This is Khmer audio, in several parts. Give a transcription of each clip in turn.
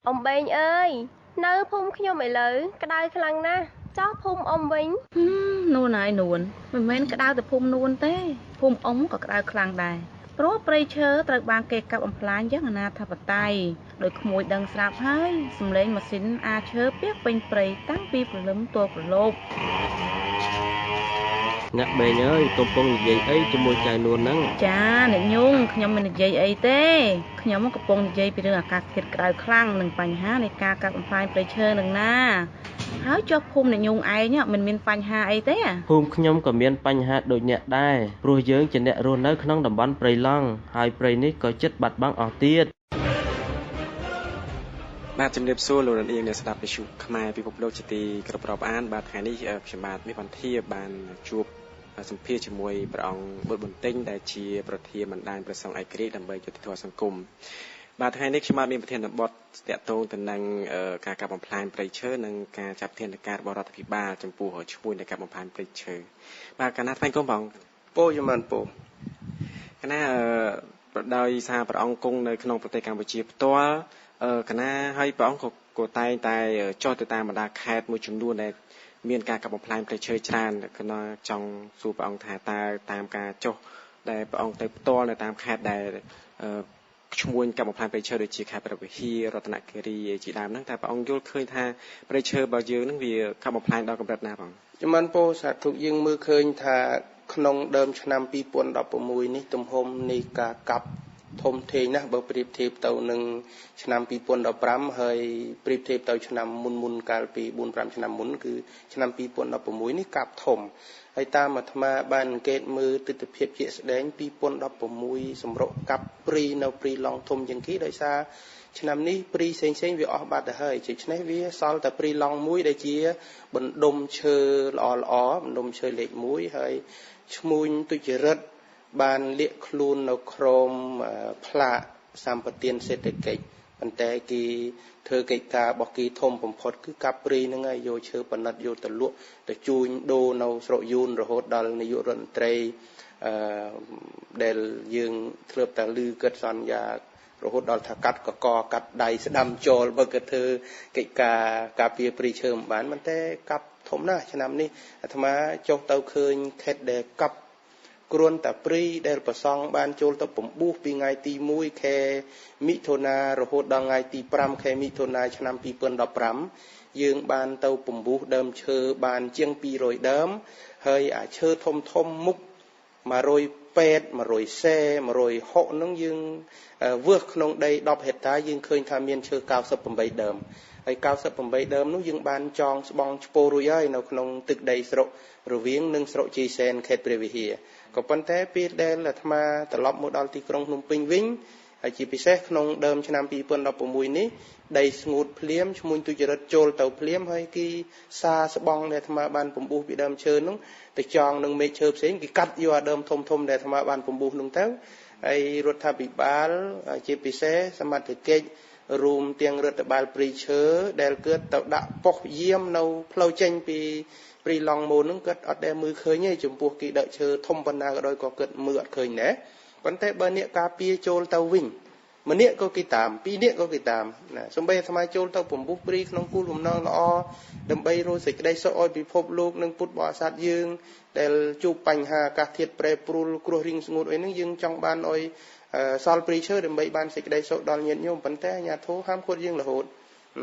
អំបេងអើយនៅភូមិខ្ញុំឥឡូវក្តៅខ្លាំងណាស់ចោះភូមិអ៊ំវិញ នួនហើយនួនមិនមែនក្តៅតែភូមិនួនទេភូមិអ៊ំក៏ក្តៅខ្លាំងដែរព្រោះព្រៃឈើត្រូវបានគេកាប់បំផ្លាញយ៉ាងអនាធបត័យដោយក្មួយដឹងស្រាប់ហើយសំឡេងម៉ាស៊ីនអាឈើពាសពេញព្រៃតាំងពីព្រលឹមទល់ព្រលប់ អ្នកបេងអើយកំពុងនិយាយអីជាមួយចៅនួនហ្នឹង ចាអ្នកញងខ្ញុំមិននិយាយអីទេខ្ញុំកំពុងនិយាយពីរឿងអាកាសធាតុក្តៅខ្លាំងនិងបញ្ហានៃការកាប់បំផ្លាញព្រៃឈើនឹងណាហើយចុះភូមិអ្នកញងឯងមិនមានបញ្ហាអីទេ ភូមិខ្ញុំក៏មានបញ្ហាដូចអ្នកដែរព្រោះយើងជាអ្នករស់នៅក្នុងតំបន់ព្រៃឡង់ហើយព្រៃនេះក៏ជិតបាត់បង់អស់ទៀត បាទជំរាបសួរលោកនាងអ្នកស្ដាប់វិទ្យុខ្មែរពិភពលោកជាទីគោរពរាប់អានបាទថ្ងៃនេះខ្ញុំបាទមាសវន្ធាបានជួបសម្ភាសជាមួយព្រះអង្គបុត្របន្ទិញដែលជាប្រធានបណ្ដាញព្រះសង្ឃឯករាជ្យដើម្បីយុត្តិធម៌សង្គមបាទថ្ងៃនេះខ្ញុំបាទមានប្រធានបទតាក់ទងទៅនឹងការកាប់បំផ្លាញព្រៃឈើនិងការចាត់វិធានការរបស់រដ្ឋាភិបាលចំពោះឈ្មួញដែលកាប់បំផ្លាញព្រៃឈើបាទកាលណាថ្លែងគុំបងពោយមិនពោកាលណាដោយសារព្រះអង្គគង់នៅក្នុងប្រទេសកម្ពុជាផ្ទាល់កាលណាហើយព្រះអង្គក៏តែងតែចុះទៅតាមបណ្ដាខេត្តមួយចំនួនដែលមានការកាប់បំផ្លាញព្រៃឈើច្រើនគណៈចង់សួរព្រះអង្គថាតើតាមការចុះដែលព្រះអង្គទៅផ្ទាល់នៅតាមខេត្តដែលឈ្មួញកាប់បំផ្លាញព្រៃឈើដូចជាខេត្តព្រះវិហាររតនគិរីជាដើមហ្នឹងតើព្រះអង្គយល់ឃើញថាព្រៃឈើរបស់យើងហ្នឹងវាកាប់បំផ្លាញដល់កម្រិតណាបង ចម្រើនពោសាធុយើងមើលឃើញថាក្នុងដើមឆ្នាំ2016នេះទំហំនៃការកាប់ធំធេងណាស់បើប្រៀបធៀបទៅនឹងឆ្នាំ2015ហើយប្រៀបធៀបទៅឆ្នាំមុនមុនកាលពី4 5ឆ្នាំមុនគឺឆ្នាំ2016នេះកាប់ធំហើយតាមអាត្មាបានអង្កេតមើលទិដ្ឋភាពជាក់ស្ដែង2016សម្រុកកាប់ព្រីនៅព្រីឡង់ធំជាងគេដោយសារឆ្នាំនេះព្រីផ្សេងផ្សេងវាអស់បាត់ទៅហើយដូច្នេះវាសល់តែព្រីឡង់មួយដែលជាបណ្ដុំឈើល្អល្អបណ្ដុំឈើលេខ1ហើយឈ្មួញទុច្ចរិតបានលាក់ខ្លួននៅក្រោមផ្លាកសម្បទានសេដ្ឋកិច្ចប៉ុន្តែគេធ្វើកិច្ចការរបស់គេធំបំផុតគឺកាប់ព្រីហ្នឹងហើយយកឈើប៉និតយកទៅលក់ទៅជួញដូរនៅស្រុកយួនរហូតដល់នាយករដ្ឋមន្ត្រីដែលយើងធ្លាប់តែឮគិតសន្យារហូតដល់ថាកាត់កកកាត់ដៃស្ដាំចូលបើគេធ្វើកិច្ចការការពារព្រៃឈើមិនបានប៉ុន្តែកាប់ធំណាស់ឆ្នាំនេះអាត្មាចុះទៅឃើញខេត្តដែលកាប់គ្រាន់តែព្រីដែលប្រសង់បានចូលទៅពំបួសពីថ្ងៃទី1ខែមិថុនារហូតដល់ថ្ងៃទី5ខែមិថុនាឆ្នាំ2015យើងបានទៅពំបួសដើមឈើបានជាង200ដើមហើយអាឈើធំធំមុខ108 100សេ160ហ្នឹងយើងវើសក្នុងដី10ហិកតាយើងឃើញថាមានឈើ98ដើមហើយ98ដើមនោះយើងបានចងស្បង់ឆ្ពោរួចហើយនៅក្នុងទឹកដីស្រុករវៀងនិងស្រុកជ័យសែនខេត្តព្រះវិហារក៏ប៉ុន្តែពេលដែលអាត្មាត្រឡប់មកដល់ទីក្រុងភ្នំពេញវិញហើយជាពិសេសក្នុងដើមឆ្នាំ2016នេះដីស្ងួតភ្លាមឈ្មួញទុច្ចរិតចូលទៅភ្លាមហើយគេសាស្បង់ដែលអាត្មាបានពំបួសពីដើមឈើនោះទៅចងនឹងមែកឈើផ្សេងគេកាត់យកអាដើមធំធំដែលអាត្មាបានពំបួសនោះទៅហើយរដ្ឋាភិបាលជាពិសេសសមត្ថកិច្ចរួមទាំងរដ្ឋបាលព្រៃឈើដែលកើតទៅដាក់ប៉ុស្តិ៍យាមនៅផ្លូវចេញពីព្រៃឡង់មូលហ្នឹងគាត់អត់ដែលមើលឃើញទេចំពោះគេដឹកឈើធំប៉ុណ្ណាក៏ដោយក៏គាត់មើលអត់ឃើញដែរប៉ុន្តែបើអ្នកការពារចូលទៅវិញម្នាក់ក៏គេតាមពីរនាក់ក៏គេតាមណាសំបីអាត្មាចូលទៅពំពុះព្រីក្នុងគោលបំណងល្អដើម្បីរកសេចក្តីសុខឲ្យពិភពលោកនិងពុទ្ធបរិស័ទយើងដែលជួបបញ្ហាអាកាសធាតុប្រែប្រួលគ្រោះរីងស្ងួតអីហ្នឹងយើងចង់បានឲ្យសល់ព្រីឈើដើម្បីបានសេចក្តីសុខដល់ញាតិញោមប៉ុន្តែអាញាធោហាមឃាត់យើងរហូត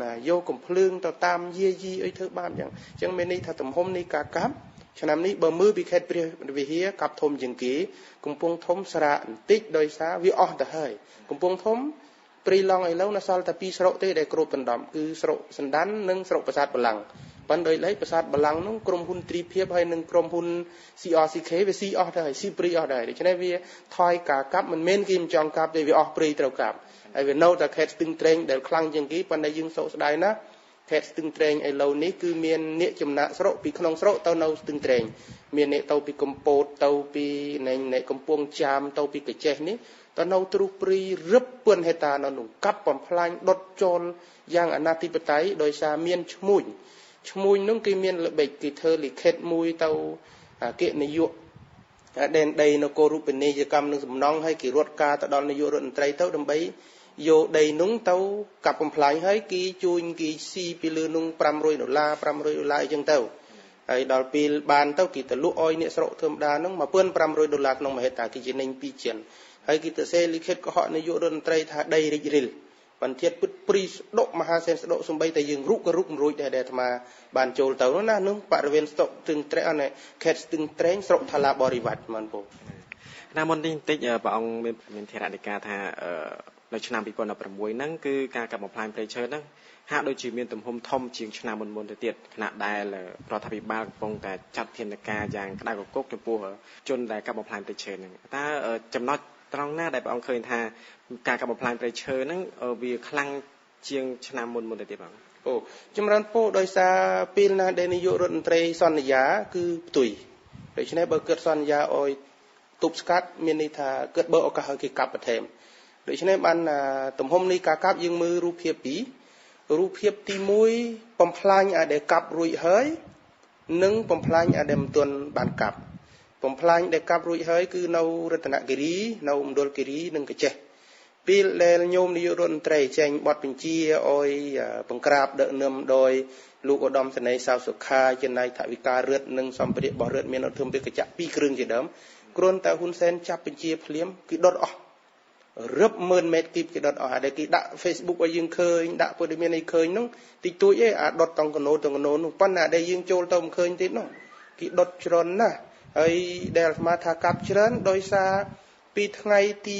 ណាយកកំភ្លើងទៅតាមយាយីអីធ្វើបាបអញ្ចឹងមានន័យថាទំហំនៃការកាប់ឆ្នាំនេះបើមើលពីខេត្តព្រះវិហារកាប់ធំជាងគេកំពង់ធំស្រាកបន្តិចដោយសារវាអស់ទៅហើយកំពង់ធំព្រៃឡង់ឥឡូវនៅសល់តែពីរស្រុកទេដែលគ្របដណ្ដប់គឺស្រុកសណ្ដាននិងស្រុកប្រាសាទបល្ល័ង្កប៉ុន្តែដោយឡែកប្រាសាទបល្ល័ង្កនោះក្រុមហ៊ុនទ្រីភិបហើយនិងក្រុមហ៊ុន CRCK វាស៊ីអស់ទៅហើយស៊ីព្រៃអស់ដែរដូច្នេះវាថយការកាប់មិនមែនគេមិនចង់កាប់ទេវាអស់ព្រៃត្រូវកាប់ហើយវានៅតែខេត្តស្ទឹងត្រែងដែលខ្លាំងជាងគេប៉ុន្តែយើងសោកស្ដាយណាស់ខេត្តស្ទឹងត្រែងឥឡូវនេះគឺមានអ្នកចំណាក់ស្រុកពីក្នុងស្រុកទៅនៅស្ទឹងត្រែងមានអ្នកទៅពីកំពតទៅពីអ្នកកំពង់ចាមទៅពីកញ្ចេះនេះទៅនៅទ្រុះព្រីរឹបពឿនហេតានៅនោះកាប់បំផ្លាញដុតចូលយ៉ាងអនាធិបតេយ្យដោយសារមានឈ្មួញឈ្មួញនោះគេមានល្បិចគេធ្វើលិខិតមួយទៅអគ្គនាយកដែនដីនគររូបនីយកម្មនឹងសំណង់ហើយគេរត់ការទៅដល់នាយករដ្ឋមន្ត្រីទៅដើម្បី យកដីនោះទៅកាប់បំផ្លាញហើយគេជួញគេស៊ីពីលើនោះ500ដុល្លារ500ដុល្លារអីចឹងទៅហើយដល់ពេលបានទៅគេទៅលក់ឲ្យអ្នកស្រុកធម្មតានោះ1500ដុល្លារក្នុងមួយហិកតាគេចំណេញ2ជាងហើយគេទៅសេលិខិតកុហកនាយករដ្ឋមន្ត្រីថាដីរិចរិលបន្ទាត់ពិតព្រីស្ដុកមហាសេនស្ដុកសំបីតែយើងរុកក៏រុកមិនរួចដែរដែលអាត្មាបានចូលទៅណានោះបរិវេណស្តុកទឹងត្រែងខេត្តស្ទឹងត្រែងស្រុកថាឡាបរិវត្តមិនពូណាមុននេះបន្តិចព្រះអង្គមានធរណិកាថានៅឆ្នាំ2016ហ្នឹងគឺការកាប់បំផ្លាញព្រៃឈើហ្នឹងហាក់ដូចជាមានទំហំធំជាងឆ្នាំមុនៗទៅទៀតខណៈដែលរដ្ឋាភិបាលកំពុងតែចាត់ធានការយ៉ាងក្តៅគគុកចំពោះជនដែលកាប់បំផ្លាញព្រៃឈើហ្នឹងតើចំណុចត្រង់ណាដែលព្រះអង្គឃើញថាការកាប់បំផ្លាញព្រៃឈើហ្នឹងវាខ្លាំងជាងឆ្នាំមុនៗទៅទៀតបងអូចម្រើនពោដោយសារពេលណាដែលនាយករដ្ឋមន្ត្រីសន្យាគឺផ្ទុយដូច្នេះបើគិតសន្យាឲ្យទប់ស្កាត់មានន័យថាគិតបើឱកាសឲ្យគេកាប់បន្ថែមដូច្នេះបានទំហំនៃការកាប់យើងមើលរូបភាពពីររូបភាពទី1បំផ្លាញអាដែលកាប់រួចហើយនិងបំផ្លាញអាដែលមិនទាន់បានកាប់បំផ្លាញដែលកាប់រួចហើយគឺនៅរតនគិរីនៅមណ្ឌលគិរីនិងកញ្ចេះពេលដែលញោមនាយករដ្ឋមន្ត្រីចេញបទបញ្ជាឲ្យបង្ក្រាបដឹកនាំដោយលោកឧត្តមសេនីយ៍សៅសុខាជានាយថវិការដ្ឋនិងសម្ភារៈរបស់រដ្ឋមានឧទ្ធម្ភាគចក្រ2គ្រឿងជាដើមគ្រាន់តែហ៊ុនសែនចាប់បញ្ជាភ្លាមគឺដុតអស់រាប់ម៉ឺនម៉ែត្រគីបគេដុតអស់ដែលគេដាក់ Facebook ឲ្យយើងឃើញដាក់ព័ត៌មានឲ្យឃើញនោះតិចតួចឯងអាដុតតង់កណូតង់កណូនោះប៉ុន្តែដែលយើងចូលទៅមិនឃើញទៀតនោះគេដុតច្រើនណាស់ហើយដែលអាត្មាថាកាប់ច្រើនដោយសារពីថ្ងៃទី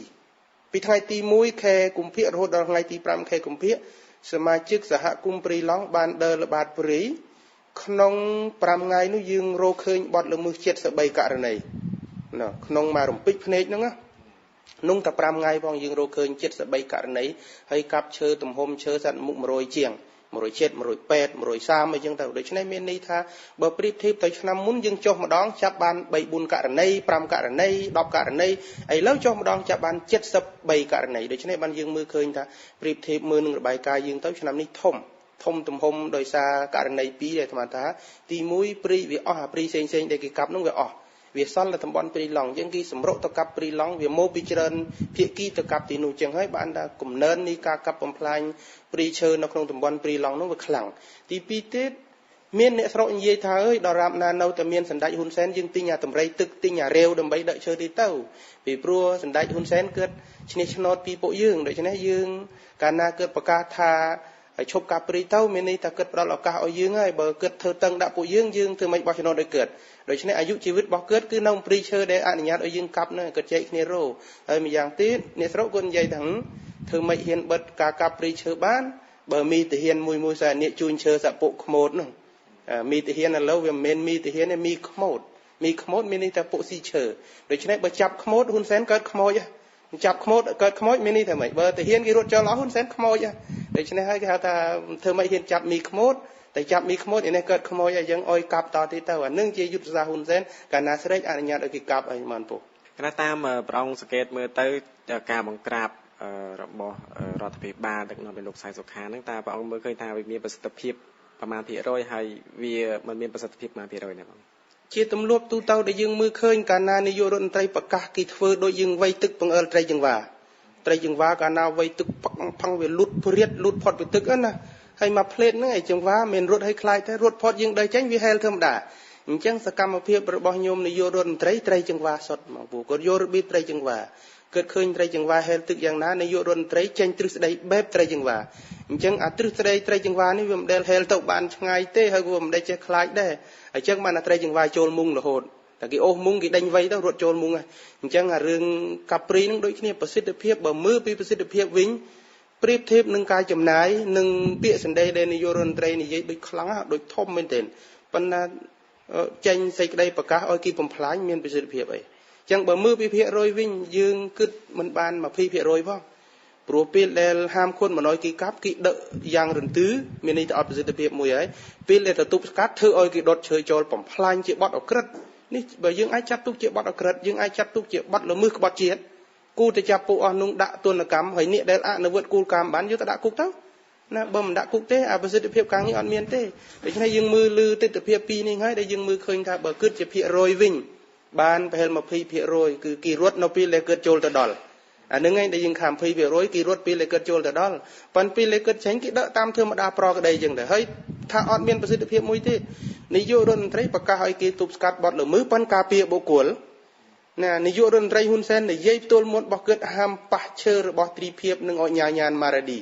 2ពីថ្ងៃទី1ខែកុម្ភៈរហូតដល់ថ្ងៃទី5ខែកុម្ភៈសមាជិកសហគមន៍ព្រៃឡង់បានដើរល្បាតព្រៃក្នុង5ថ្ងៃនោះយើងរកឃើញបទល្មើស73ករណីណាក្នុងមួយរំពេចភ្នែកហ្នឹងណានោះតែ5ថ្ងៃផងយើងរកឃើញ73ករណីហើយកាប់ឈើទំហំឈើសត្វមុខ100ជាង170 180 130អីចឹងទៅដូច្នេះមានន័យថាបើប្រៀបធៀបទៅឆ្នាំមុនយើងចុះម្ដងចាប់បាន3 4ករណី5ករណី10ករណីឥឡូវចុះម្ដងចាប់បាន73ករណីដូច្នេះបានយើងមើលឃើញថាប្រៀបធៀបមើលនឹងរបាយការណ៍យើងទៅឆ្នាំនេះធំទំហំដោយសារករណី2ដែលអាត្មាថាទី1ព្រីវាអស់អាព្រីផ្សេងៗដែលគេកាប់នោះវាអស់វាសល់តែតំបន់ព្រៃឡង់យើងគេសម្រុកទៅកាប់ព្រៃឡង់វាមកពីច្រើនភាគីទៅកាប់ទីនោះចឹងហើយបានថាកំណើននៃការកាប់បំផ្លាញព្រៃឈើនៅក្នុងតំបន់ព្រៃឡង់នោះវាខ្លាំងទី2ទៀតមានអ្នកស្រុកនិយាយថាអើយដល់រាបណានៅតែមានសម្ដេចហ៊ុនសែនយើងទិញអាតម្រៃទឹកទិញអារាវដើម្បីដឹកឈើទីទៅពីព្រោះសម្ដេចហ៊ុនសែនកើតឈ្នះឆ្នោតពីពួកយើងដូច្នេះយើងកាលណាកើតប្រកាសថាហើយឈប់កាប់ព្រៃទៅមានន័យថាគិតផ្ដល់ឱកាសឲ្យយើងហើយបើគិតធ្វើតឹងដាក់ពួកយើងយើងធ្វើមិនបោះឆ្នោតឲ្យកើតដូច្នេះអាយុជីវិតរបស់កើតគឺនៅព្រៃឈើដែលអនុញ្ញាតឲ្យយើងកាប់ហ្នឹងគាត់ចែកគ្នារោហើយម្យ៉ាងទៀតអ្នកស្រុកគាត់និយាយថាធ្វើមិនហ៊ានបិទការកាប់ព្រៃឈើបានបើមីទាហានមួយមួយសែនជួញឈើសពុកខ្មោតនោះមីទាហានឥឡូវវាមិនមែនមីទាហានទេមីខ្មោតមីខ្មោតមានន័យថាពុកស៊ីឈើដូច្នេះបើចាប់ខ្មោតហ៊ុនសែនកើតខ្មោចចាប់ខ្មោចកើតខ្មោចមានន័យថាម៉េចបើទាហានគេរត់ចោលអស់ហ៊ុនសែនខ្មោចដូច្នេះហើយគេហៅថាធ្វើម៉េចហ៊ានចាប់មីខ្មោចតែចាប់មីខ្មោចឯនេះកើតខ្មោចហើយយើងអុយកាប់តទៀតទៅអានឹងជាយុទ្ធសាស្ត្រហ៊ុនសែនកាលណាស្រេចអនុញ្ញាតឲ្យគេកាប់ឲ្យមិនពុះកាលតាមព្រះអង្គសង្កេតមើលទៅការបង្ក្រាបរបស់រដ្ឋាភិបាលដឹកនាំដោយលោកសៅសុខាហ្នឹងតើព្រះអង្គមើលឃើញថាវាមានប្រសិទ្ធភាពប្រមាណភាគរយហើយវាមិនមានប្រសិទ្ធភាពប្រមាណភាគរយណាបងជាទម្លាប់ទូទៅដែលយើងមើលឃើញកាលណានាយករដ្ឋមន្ត្រីប្រកាសគេធ្វើដូចយើងវៃទឹកបង្អើលត្រីចង្វាត្រីចង្វាកាលណាវៃទឹកផឹងវាលូតព្រាតលូតផុតពីទឹកណាហើយមកផ្លេតហ្នឹងឯចង្វាមិនរត់ឲ្យខ្លាចទេរត់ផុតយើងដើរចេញវាហែលធម្មតាអញ្ចឹងសកម្មភាពរបស់ញោមនាយករដ្ឋមន្ត្រីត្រីចង្វាសុទ្ធមកពូគាត់យករបៀបត្រីចង្វាគាត់ឃើញត្រីចង្វាហែលទឹកយ៉ាងណានាយករដ្ឋមន្ត្រីចេញទ្រឹស្ដីបែបត្រីចង្វាអញ្ចឹងអាទ្រឹស្ដីត្រីចង្វានេះវាមិនដែលហែលទៅបានឆ្ងាយទេហើយវាមិនដែលចេះខ្លាចដែរអញ្ចឹងបានអាត្រីចង្វាចូលមុងរហូតតែគេអូសមុងគេដេញវៃទៅរត់ចូលមុងហ្នឹងអញ្ចឹងអារឿងកាប់ព្រីនឹងដូចគ្នាប្រសិទ្ធភាពបើមើលពីប្រសិទ្ធភាពវិញប្រៀបធៀបនឹងការចំណាយនិងពាក្យសម្ដីដែលនាយករដ្ឋមន្ត្រីនិយាយដូចខ្លាំងដូចធំមែនទែនប៉ុន្តែចេញសេចក្តីប្រកាសឲ្យគេបំផ្លាញមានប្រសិទ្ធភាពអីចឹងបើមើលពីភាគរយវិញយើងគិតមិនបាន20%ផងព្រោះពេលដែលហាមឃាត់មិនឲ្យគេកាប់គេដឹកយ៉ាងរន្ទឺមានន័យថាអត់ប្រសិទ្ធភាពមួយហើយពេលដែលទៅទប់ស្កាត់ធ្វើឲ្យគេដុតឈើចូលបំផ្លាញជាបទអក្រិតនេះបើយើងអាចចាត់ទុកជាបទអក្រិតយើងអាចចាត់ទុកជាបទល្មើសក្បត់ជាតិគូទៅចាប់ពួកអស់នោះដាក់ទណ្ឌកម្មហើយនេះដែលអនុវត្តគោលការណ៍បានយកទៅដាក់គុកទៅណាបើមិនដាក់គុកទេអាប្រសិទ្ធភាពការងារអត់មានទេដូច្នេះយើងមើលលើទិដ្ឋភាពពីរនេះហើយដែលយើងមើលឃើញថាបើគិតជាភាគរយវិញបានប្រហែល20%គឺគេរត់នៅពេលដែលកើតចូលទៅដល់ អានឹងឯងដែលយើងខាំ20%គេរត់ពេលលេខិតចូលទៅដល់ប៉ុន្តែពេលលេខិតចេញគេដឹកតាមធម្មតាប្រក្តីចឹងទៅហើយថាអត់មានប្រសិទ្ធភាពមួយទេនាយករដ្ឋមន្ត្រីប្រកាសឲ្យគេទប់ស្កាត់បទល្មើសប៉ុន្តែការពារបុគ្គលណានាយករដ្ឋមន្ត្រីហ៊ុនសែននិយាយផ្ទាល់មាត់របស់គាត់ហាមប៉ះឈើរបស់ទ្រីភិបនិងអញ្ញាញានម៉ារ៉ាឌី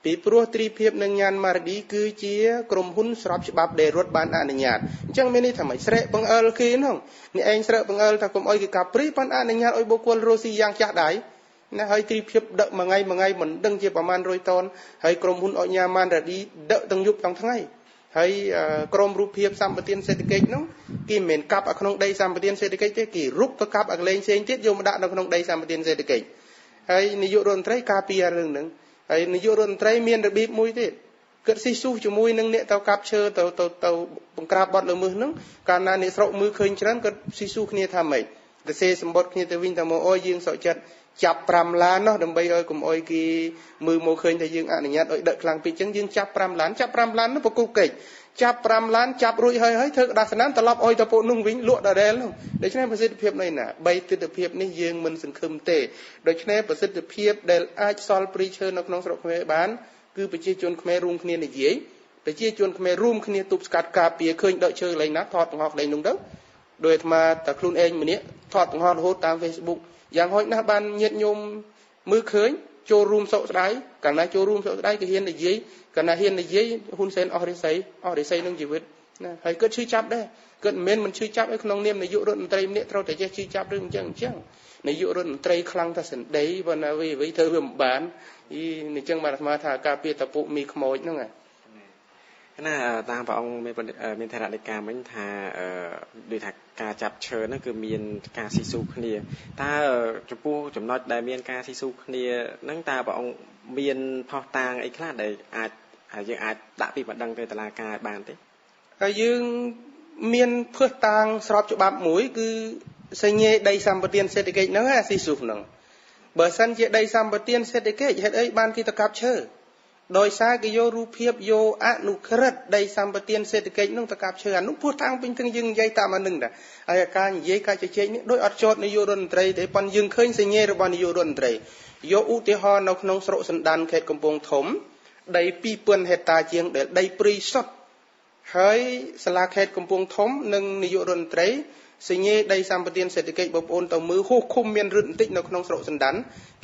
ពីព្រោះទ្រីភិបនិងញានម៉ារ៉ាឌីគឺជាក្រុមហ៊ុនស្របច្បាប់ដែលរដ្ឋបានអនុញ្ញាតអញ្ចឹងមានន័យថាម៉េចស្រែកបង្អើលគេហ្នឹងនេះឯងស្រែកបង្អើលថាកុំអោយគេកាប់ព្រៃប៉ុន្តែអនុញ្ញាតឲ្យបុគ្គលរស់ស៊ីយ៉ាងចាស់ដៃណាហើយទ្រីភិបដឹកមួយថ្ងៃមួយថ្ងៃមិនដឹងជាប្រមាណ100តោនហើយក្រុមហ៊ុនអញ្ញាម៉ានរ៉ាឌីដឹកទាំងយប់ទាំងថ្ងៃហើយក្រុមរូបភាពសម្បទានសេដ្ឋកិច្ចនោះគេមិនមែនកាប់ឲ្យក្នុងដីសម្បទានសេដ្ឋកិច្ចទេគេរុកទៅកាប់ឲ្យកន្លែងផ្សេងទៀតយកមកដាក់នៅក្នុងដីសម្បទានសេដ្ឋកិច្ចហើយនាយករដ្ឋមន្ត្រីការពាររឿងហ្នឹងហើយនាយករដ្ឋមន្ត្រីមានរបៀបមួយទៀតគាត់ស៊ីស៊ូជាមួយនឹងអ្នកទៅកាប់ឈើទៅទៅទៅបង្ក្រាបបទល្មើសហ្នឹងកាលណាអ្នកស្រុកមើលឃើញច្រើនគាត់ស៊ីស៊ូគ្នាថាម៉េចទៅសេសម្បត្តិគ្នាទៅវិញថាមកអូយយើងសុខចិត្តចាប់5ឡាននោះដើម្បីឲ្យកុំអោយគេមើលមកឃើញថាយើងអនុញ្ញាតឲ្យដឹកខ្លាំងពេកចឹងយើងចាប់5ឡានចាប់5ឡាននោះប្រគប់កិច្ចចាប់5ឡានចាប់រួចហើយហើយធ្វើក្តារស្នាមត្រឡប់ឲ្យទៅពួកនោះវិញលក់ដដែលនោះដូច្នេះប្រសិទ្ធភាពនៃណា3ទិដ្ឋភាពនេះយើងមិនសង្ឃឹមទេដូច្នេះប្រសិទ្ធភាពដែលអាចសល់ព្រៃឈើនៅក្នុងស្រុកខ្មែរបានគឺប្រជាជនខ្មែររួមគ្នានិយាយប្រជាជនខ្មែររួមគ្នាទប់ស្កាត់ការពារឃើញដកឈើកន្លែងណាថតបង្ហោះកន្លែងនោះទៅដោយអាត្មាតែខ្លួនឯងម្នាក់ថតបង្ហោះរហូតតាម Facebook យ៉ាងហោចណាស់បានញាតិញោមមើលឃើញចូលរួមសោកស្ដាយកាលណាចូលរួមសោកស្ដាយគេហ៊ាននិយាយកាលណាហ៊ាននិយាយហ៊ុនសែនអស់រិស័យអស់រិស័យនឹងជីវិតណាហើយគាត់ឈឺចាប់ដែរគាត់មិនមែនមិនឈឺចាប់ឯក្នុងនាមនាយករដ្ឋមន្ត្រីម្នាក់ត្រូវតែចេះឈឺចាប់ឬអញ្ចឹងអញ្ចឹងនាយករដ្ឋមន្ត្រីខ្លាំងតែសន្ដីប៉ុន្តែវាធ្វើវាមិនបានអីអញ្ចឹងបានអាត្មាថាការពារតពុមីខ្មោចហ្នឹងណាតាមព្រះអង្គមានថេរដីកាមិញថាដូចថាការចាប់ឈើហ្នឹងគឺមានការស៊ីស៊ូគ្នាតើចំពោះចំណុចដែលមានការស៊ីស៊ូគ្នាហ្នឹងតើព្រះអង្គមានផុសតាងអីខ្លះដែលអាចយើងអាចដាក់ពីបណ្ដឹងទៅតុលាការបានទេហើយយើងមានភស្តុតាងស្របច្បាប់មួយគឺសញ្ញាដីសម្បទានសេដ្ឋកិច្ចហ្នឹងអាស៊ីស៊ូហ្នឹងបើសិនជាដីសម្បទានសេដ្ឋកិច្ចហេតុអីបានគេទៅកាប់ឈើដោយសារគេយករូបភាពយកអនុក្រឹត្យដីសម្បទានសេដ្ឋកិច្ចនោះទៅកាប់ឈើអានោះពោះតាំងពេញទាំងយើងនិយាយតាមអានឹងដែរហើយការនិយាយការជជែកនេះដូចអត់ចោតនាយករដ្ឋមន្ត្រីទេប៉ុន្តែយើងឃើញសញ្ញារបស់នាយករដ្ឋមន្ត្រីយកឧទាហរណ៍នៅក្នុងស្រុកសណ្ដានខេត្តកំពង់ធំដី2000ហិកតាជាងដែលដីព្រៃសុទ្ធហើយសាលាខេត្តកំពង់ធំនិងនាយករដ្ឋមន្ត្រីសញ្ញាដីសម្បទានសេដ្ឋកិច្ចបងប្អូនទៅមើលហួសឃុំមានរឹតបន្តិចនៅក្នុងស្រុកសណ្ដាន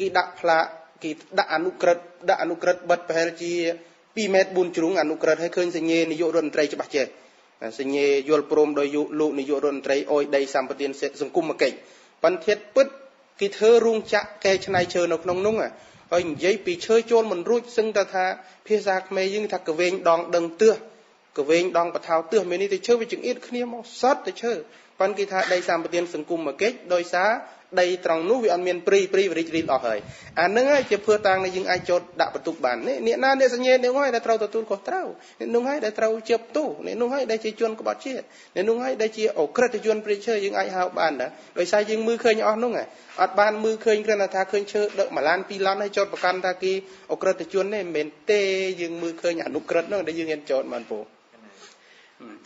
គេដាក់ផ្លាកគេដាក់អនុក្រឹត្យដាក់អនុក្រឹត្យបិទប្រហែលជា2ម៉ែត្រ4ជ្រុងអនុក្រឹត្យឲ្យឃើញសញ្ញានាយករដ្ឋមន្ត្រីច្បាស់ចេះសញ្ញាយល់ព្រមដោយលោកនាយករដ្ឋមន្ត្រីអោយដីសម្បទានសង្គមកិច្ចប៉ុន្តែពិតគេធ្វើរោងចក្រកែច្នៃឈើនៅក្នុងនោះហើយនិយាយពីឈើចូលមិនរួចសឹងតែថាភាសាខ្មែរយើងថាកវែងដងដឹងទើសកវែងដងបថោទើសមាននេះទៅឈើវាចង្អៀតគ្នាមកសតទៅឈើប៉ុន្តែគេថាដីសម្បទានសង្គមកិច្ចដោយសារដីត្រង់នោះវាអត់មានព្រីព្រីវិរិចរីលអស់ហើយអានឹងហើយជាភឿតាងដែលយើងអាចចោតដាក់បន្ទុកបាននេះអ្នកណាអ្នកសញ្ញានេះហើយដែលត្រូវទទួលខុសត្រូវអ្នកនោះហើយដែលត្រូវជិបទោសអ្នកនោះហើយដែលជាជនក្បត់ជាតិអ្នកនោះហើយដែលជាអក្រិតជនព្រៃឈើយើងអាចហៅបានដែរដោយសារយើងមើលឃើញអស់នោះហ៎អត់បានមើលឃើញគ្រាន់តែថាឃើញឈើដឹកមួយឡានពីរឡានហើយចោតប្រកាន់ថាគេអក្រិតជនទេមិនមែនទេយើងមើលឃើញអនុក្រឹតនោះដែលយើងហ៊ានចោតបានពោក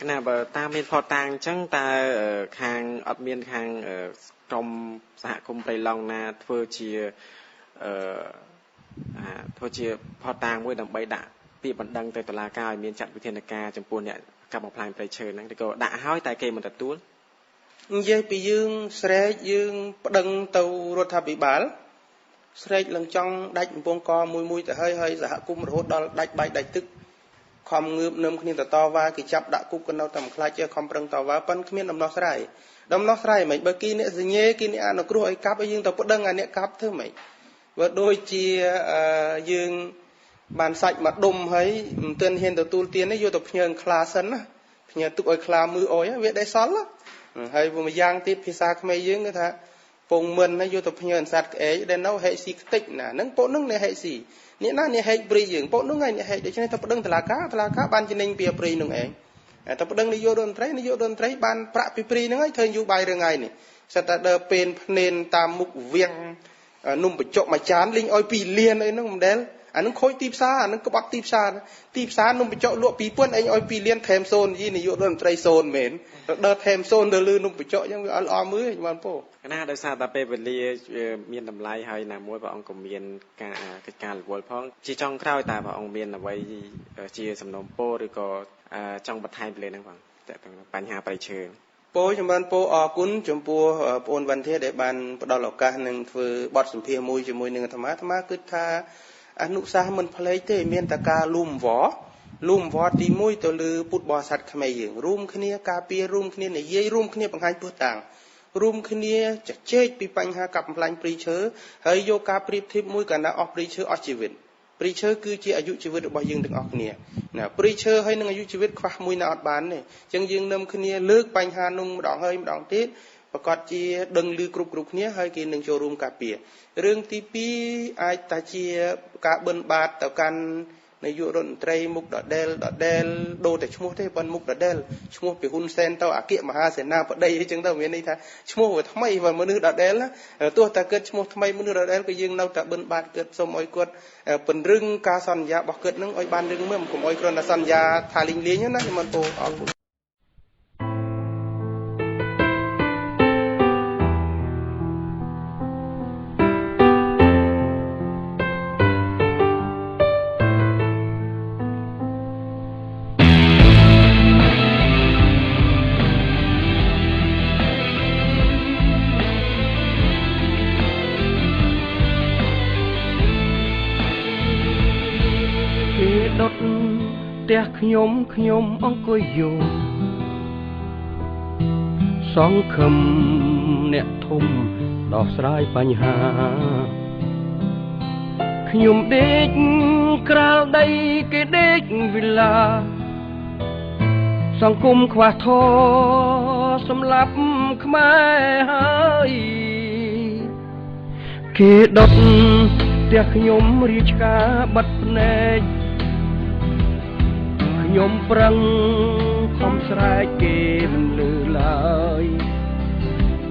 ណាបើតាមមានផតតាងអញ្ចឹងតើខាងអត់មានខាងក្រុមសហគមន៍ព្រៃឡង់ណាធ្វើជាធ្វើជាផតតាងមួយដើម្បីដាក់ពាក្យបណ្ដឹងទៅតុលាការឲ្យមានចាត់វិធានការចំពោះអ្នកកាប់បំផ្លាញព្រៃឈើហ្នឹងឬក៏ដាក់ហើយតែគេមិនទទួលនិយាយពីយើងស្រែកយើងប្តឹងទៅរដ្ឋាភិបាលស្រែកឡើងចង់ដាច់កំពង់កមួយមួយទៅហើយហើយសហគមន៍រហូតដល់ដាច់បាយដាច់ទឹកខំងើបនឹមគ្នាទៅតវ៉ាគេចាប់ដាក់គុកក៏នៅតែមិនខ្លាចចេះខំប្រឹងតវ៉ាប៉ុន្តែគ្មានដំណោះស្រាយដំណោះស្រាយមិនបើគេអ្នកសញ្ញាគេអ្នកអនុគ្រោះឲ្យកាប់ឲ្យយើងទៅប្តឹងអាអ្នកកាប់ធ្វើម៉េចបើដូចជាយើងបានសាច់មកដុំហើយមិនទាន់ហ៊ានទទួលទានទេយកទៅផ្ញើខ្លាសិនណាផ្ញើទុកឲ្យខ្លាមើលអុយវាដែលសល់ហើយមួយយ៉ាងទៀតភាសាខ្មែរយើងគេថាពងមិនហើយយកទៅផ្ញើអន្សត្វក្អែកដែលនៅហេកស៊ីខ្ទេចណាហ្នឹងពួកហ្នឹងអ្នកហេកស៊ីអ្នកណាអ្នកហែកព្រៃយើងពួកនោះឯងអ្នកហែកដូច្នេះទៅប្តឹងតុលាការតុលាការបានចំណេញពីព្រៃនោះឯងទៅប្តឹងនាយករដ្ឋមន្ត្រីនាយករដ្ឋមន្ត្រីបានប្រាក់ពីព្រៃហ្នឹងហើយធ្វើយូរបាយរឿងហើយនេះសិតតែដើរពេនភ្នែនតាមមុខវៀងនំបញ្ចុកមួយចានលីងឲ្យ2លានអីហ្នឹងមិនដែល អានឹងខូចទីផ្សារអានឹងក្បត់ទីផ្សារទីផ្សារនំបញ្ចុកលក់2000ឯងឲ្យ2លានថែម0យីនាយករដ្ឋមន្ត្រី0មែនដល់ថែម0ទៅលើនំបញ្ចុកអញ្ចឹងវាអត់ល្អមើលទេបានពោ ណាដោយសារតែពេលវេលាមានតម្លៃហើយណាមួយព្រះអង្គក៏មានការកិច្ចការរវល់ផងជាចុងក្រោយតើព្រះអង្គមានអ្វីជាសំណូមពរឬក៏ចង់បន្ថែមពីលើហ្នឹងបងតើបញ្ហាព្រៃឈើ ពោចម្រើនពោអរគុណចំពោះបងអូនវ៉ាន់ធាដែលបានផ្ដល់ឱកាសនឹងធ្វើបទសម្ភាសន៍មួយជាមួយនឹងអាត្មាអាត្មាគិតថាអនុសាសន៍មិនប្លែកទេមានតែការលូមវលូមវទី1ទៅលើពុទ្ធបរិស័ទខ្មែរយើងរួមគ្នាការពាររួមគ្នានិយាយរួមគ្នាបង្ហាញពុទ្ធតាងរួមគ្នាជជែកពីបញ្ហាកាប់បំផ្លាញព្រៃឈើហើយយកការប្រៀបធៀបមួយកាលណាអស់ព្រៃឈើអស់ជីវិតព្រៃឈើគឺជាអាយុជីវិតរបស់យើងទាំងអស់គ្នាណាព្រៃឈើហើយនឹងអាយុជីវិតខ្វះមួយណាអត់បានទេអញ្ចឹងយើងនឹមគ្នាលើកបញ្ហានោះម្ដងហើយម្ដងទៀតប្រកាសជាដឹងឮគ្រប់គ្រប់គ្នាហើយគេនឹងចូលរួមការពាររឿងទី2អាចតែជាការបិណ្ឌបាតទៅកាន់នាយករដ្ឋមន្ត្រីមុខដដែលដដែលដូរតែឈ្មោះទេប៉ុនមុខដដែលឈ្មោះពីហ៊ុនសែនទៅអគ្គមហាសេនាបតីអញ្ចឹងទៅមានន័យថាឈ្មោះវាថ្មីបើមនុស្សដដែលណាទោះតែគិតឈ្មោះថ្មីមនុស្សដដែលក៏យើងនៅតែបិណ្ឌបាតគិតសូមឲ្យគាត់ពង្រឹងការសន្យារបស់គាត់នឹងឲ្យបានរឹងមាំកុំឲ្យគ្រាន់តែសន្យាថាលីងលៀងណាខ្ញុំមិនពោអរគុណ ផ្ទះខ្ញុំខ្ញុំអង្គុយយំសង្ឃឹមអ្នកធំដោះស្រាយបញ្ហាខ្ញុំដេកក្រាលដីគេដេកវិឡាសង្គមខ្វះធម៌សម្លាប់ខ្មែរហើយគេដុតផ្ទះខ្ញុំរាជការបិទភ្នែកខ្ញុំប្រឹងខំស្រែកគេមិនលឺឡើយ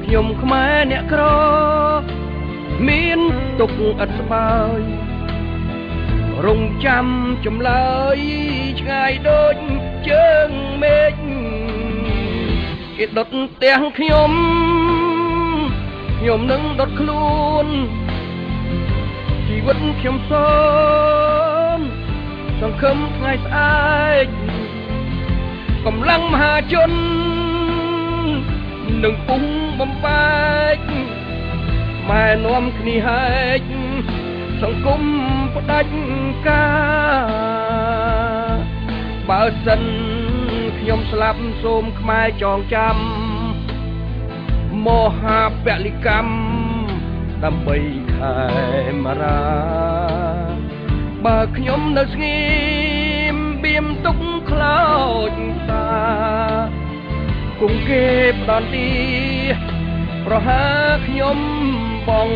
ខ្ញុំខ្មែរអ្នកក្រមានទុកឥតស្បើយរងចាំចម្លើយឆ្ងាយដូចជើងមេឃគេដុតផ្ទះខ្ញុំខ្ញុំនឹងដុតខ្លួនជីវិតខ្ញុំសូមសង្ឃឹមថ្ងៃស្អែកកម្លាំងមហាជននឹងពុំបំបែកម៉ែនាំគ្នាហែកសង្គមផ្ដាច់ការបើសិនខ្ញុំស្លាប់សូមខ្មែរចងចាំមហាពលិកម្មដើម្បីខេមរាបើខ្ញុំនៅស្ងៀមបៀមទុកខ្លោចសាគង់គេផ្ដន្ទាប្រហាខ្ញុំបង